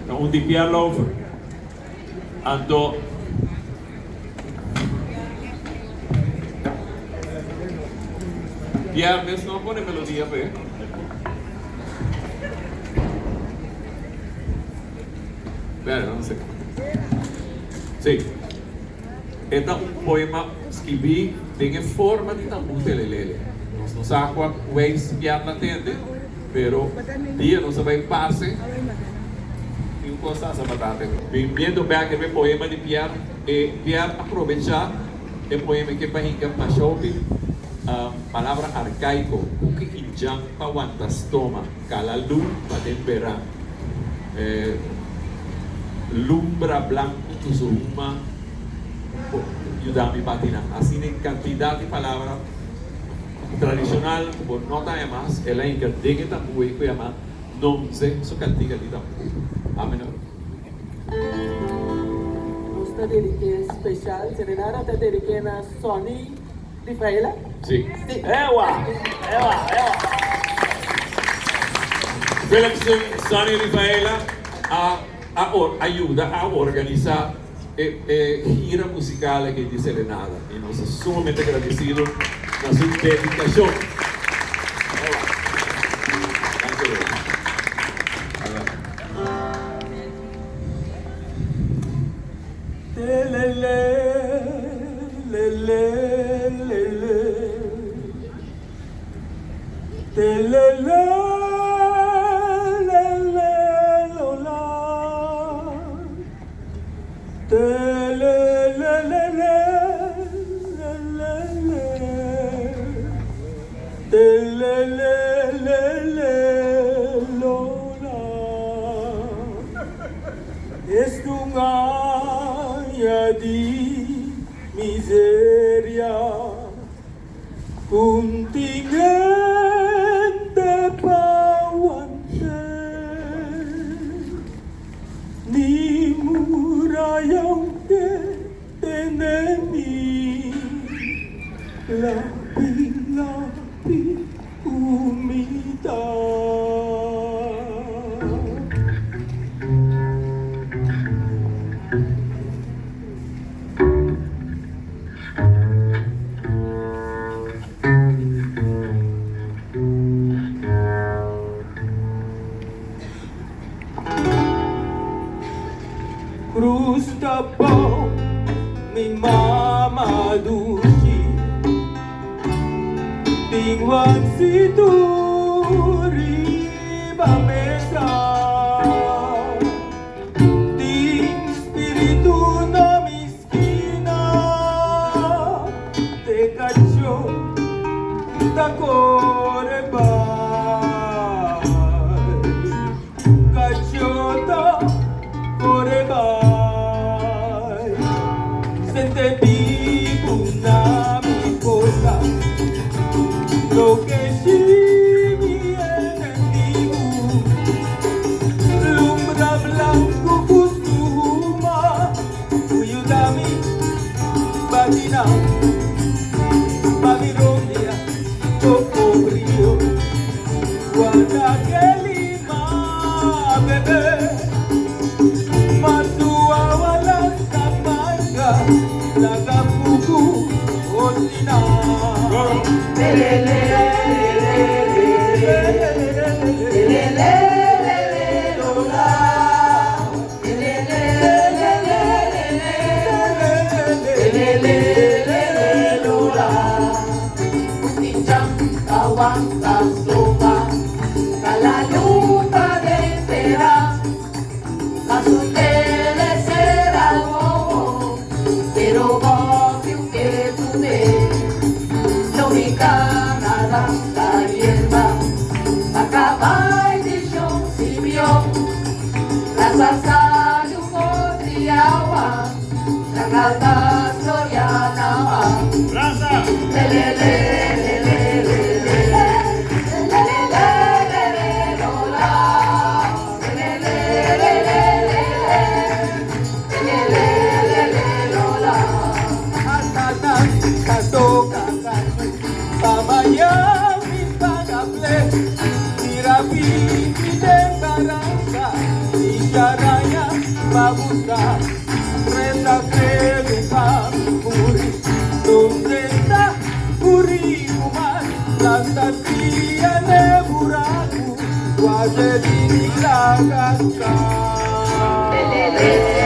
Ta un di Pierre Lauffer. Anto. Pierre mes no a pone melodia p'e. Pera, no sé. Sí. E ta un poema skibí den e forma di tambú telelele. Nos no sa kua weis Pierre ta tende, pero dia nos a bai pase, tin un kos sa batata. Biniendo bek riba e poema di Pierre, e Pierre a probechá e poema ke pa hinka masha hopi palabra arkaiko, kuki indjan pa wanta stoma, kalalu pa den beran. Lumbra blanku ku su huma por yuda mi bati nan. Asina e kantidat di palabra tradishonal ku bo no ta haña mas, el a hinka den e tambú ei ku yama Nonze su kantika di tambú. Amen. Nos ta dedik'é speshal, Serenada ta dedik'é na Sonny Rifaela. Sí. Sí. Ewa! Ewa! Ewa! Philipson Sonny Rifaela a a a yuda a organisa e e gira musical aki di Serenada y nos ta sumamente agradecido na su dedicacion. Ewa! Danki Leo. Esun aña di miseria Continente pa wante Ni muraya ke tene mi Lapi lapi ku mi ta. Cruz ta bou mi mama dushi Tin wansitu riba mesa Tin spiritu na mi skina Te cacho ta core bai Cacho ta core bai Sente bibu na mi porta Loke si mi enemigu Lumbra blanco cu su huma Cu yuda mi batina Babilonia toko brio Guarda kelima bebe Ma su awa lansa manga Laga fugu osina. Ata toka kachu pa Miami paga ple Mira pipi den baranka i charai. pa buska Resa kredu pa muri Donde ta buriku man Planta pia ne buraku Wase di laga. Lele.